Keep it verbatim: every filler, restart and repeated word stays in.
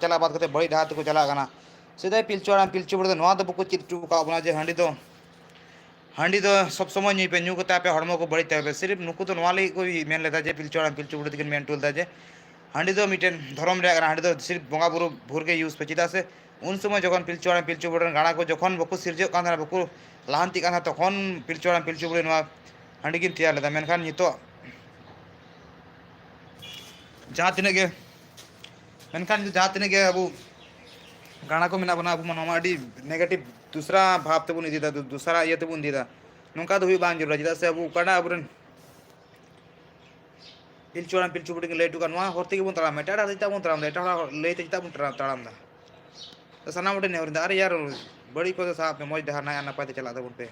ᱪᱟᱞᱟᱜ ᱵᱟᱫ ᱠᱟᱛᱮ ᱵᱟᱹᱲᱤᱡ ᱰᱟᱦᱟᱨ ᱛᱮᱠᱚ ᱪᱟᱞᱟᱜ ᱠᱟᱱᱟ᱾ ᱥᱮᱫᱟᱭ ᱯᱤᱞᱪᱩ ᱦᱟᱲᱟᱢ ᱯᱤᱞᱪᱩ ᱵᱩᱲᱦᱤ ᱫᱚ ᱱᱚᱣᱟ ᱫᱚ ᱵᱟᱠᱚ ᱪᱮᱫ ᱦᱚᱪᱚ ᱟᱠᱟᱫ ᱵᱚᱱᱟ ᱡᱮ ᱦᱟᱺᱰᱤ ᱫᱚ, ᱦᱟᱺᱰᱤ ᱫᱚ ᱥᱚᱵ ᱥᱚᱢᱚᱭ ᱧᱩᱭ ᱯᱮ, ᱧᱩ ᱠᱟᱛᱮ ᱟᱯᱮ ᱦᱚᱲᱢᱚ ᱠᱚ ᱵᱟᱹᱲᱤᱡ ᱛᱟᱯᱮ᱾ ᱥᱤᱨᱯ ᱱᱩᱠᱩ ᱫᱚ ᱱᱚᱣᱟ ᱞᱟᱹᱜᱤᱫ ᱠᱚ ᱢᱮᱱ ᱞᱮᱫᱟ ᱡᱮ ᱯᱤᱞᱪᱩ ᱦᱟᱲᱟᱢ ᱯᱤᱞᱪᱩ ᱵᱩᱲᱦᱤ ᱛᱟᱹᱠᱤᱱ ᱢᱮᱱ ᱦᱚᱴᱚ ᱞᱮᱫᱟ ᱡᱮ ᱦᱟᱺᱰᱤ ᱫᱚ ᱢᱤᱫᱴᱮᱱ ᱫᱷᱚᱨᱚᱢ ᱨᱮᱭᱟᱜ ᱠᱟᱱᱟ, ᱦᱟᱺᱰᱤ ᱫᱚ ᱥᱤᱨᱯ ᱵᱚᱸᱜᱟ ᱵᱩᱨᱩ ᱵᱷᱳᱨ ᱜᱮ ᱤᱭᱩᱡᱽ ᱯᱮ᱾ ᱪᱮᱫᱟᱜ ᱥᱮ ᱩᱱ ᱥᱚᱢᱚᱭ ᱡᱚᱠᱷᱚᱱ ᱯᱤᱞᱪᱩ ᱦᱟᱲᱟᱢ ᱯᱤᱞᱪᱩ ᱵᱩᱲᱦᱤ ᱨᱮᱱ ᱜᱟᱬᱟ ᱠᱚ ᱡᱚᱠᱷᱚᱱ ᱵᱟᱠᱚ ᱥᱤᱨᱡᱟᱹᱜ ᱠᱟᱱ ᱛᱟᱦᱮᱱᱟ, ᱵᱟᱠᱚ ᱞᱟᱦᱟᱱᱛᱤᱜ ᱠᱟᱱ ᱛᱟᱦᱮᱱᱟ, ᱛᱚᱠᱷᱚᱱ ᱯᱤᱞᱪᱩ ᱦᱟᱲᱟᱢ ᱯᱤᱞᱪᱩ ᱵᱩᱲᱦᱤ ᱱᱚᱣᱟ ᱦᱟᱺᱰᱤ ᱠᱤᱱ ᱛᱮᱭᱟᱨ ᱞᱮᱫᱟ᱾ ᱢᱮᱱᱠᱷᱟᱱ ᱱᱤᱛᱚᱜ ᱡᱟᱦᱟᱸ ᱛᱤᱱᱟᱹᱜ ᱜᱮ, ᱢᱮᱱᱠᱷᱟᱱ ᱱᱤᱛᱚᱜ ᱡᱟᱦᱟᱸ ᱛᱤᱱᱟᱹᱜ ᱜᱮ ᱟᱵᱚ ᱜᱟᱬᱟ ᱠᱚ ᱢᱮᱱᱟᱜ ᱵᱚᱱᱟ, ᱟᱵᱚ ᱢᱟ ᱱᱚᱣᱟ ᱢᱟ ᱟᱹᱰᱤ ᱱᱮᱜᱮᱴᱤᱵᱷ ᱫᱩᱥᱨᱟ ᱵᱷᱟᱵᱽ ᱛᱮᱵᱚᱱ ᱤᱫᱤᱭᱮᱫᱟ, ᱫᱩ-, ᱫᱩᱥᱨᱟ ᱤᱭᱟᱹ ᱛᱮᱵᱚᱱ ᱤᱫᱤᱭᱮᱫᱟ᱾ ᱱᱚᱝᱠᱟ ᱫᱚ ᱦᱩᱭᱩᱜ ᱵᱟᱝ ᱡᱟᱹᱨᱩᱲᱟ, ᱪᱮᱫᱟᱜ ᱥᱮ ᱟᱵᱚ ᱚᱠᱟᱴᱟᱜ ᱟᱵᱚᱨᱮᱱ ᱯᱤᱞᱪᱩ ᱦᱟᱲᱟᱢ ᱯᱤᱞᱪᱩ ᱵᱩᱰᱷᱤ ᱠᱤᱱ ᱞᱟᱹᱭ ᱦᱚᱴᱚ ᱠᱟᱜ, ᱱᱚᱣᱟ ᱦᱚᱨ ᱛᱮᱜᱮ ᱵᱚᱱ ᱛᱟᱲᱟᱢᱟ, ᱮᱴᱟᱜ ᱰᱟᱦᱟᱨ ᱛᱮ ᱪᱮᱫᱟᱜ ᱵᱚᱱ ᱛᱟᱲᱟᱢ ᱮᱫᱟ, ᱮᱴᱟᱜ ᱦᱚᱲᱟᱜ ᱞᱟᱹᱭ ᱛᱮ ᱪᱮᱫᱟᱜ ᱵᱚᱱ ᱛᱟᱲᱟᱢ, ᱛᱟᱲᱟᱢ ᱮᱫᱟ? ᱛᱚ ᱥᱟᱱᱟᱢ ᱦᱚᱲ ᱴᱷᱮᱱ ᱱᱮᱦᱚᱨ ᱮᱫᱟ, ᱟᱨᱮ ᱭᱟᱨ, ᱵᱟᱹᱲᱤᱡ ᱠᱚᱫᱚ ᱥᱟᱵ ᱯᱮ, ᱢᱚᱡᱽ ᱰᱟᱦᱟᱨ ᱱᱟᱭ ᱟᱨ ᱱᱟᱯᱟᱭ ᱛᱮ ᱪᱟᱞᱟᱜ ᱛᱟᱵᱚᱱ ᱯᱮ᱾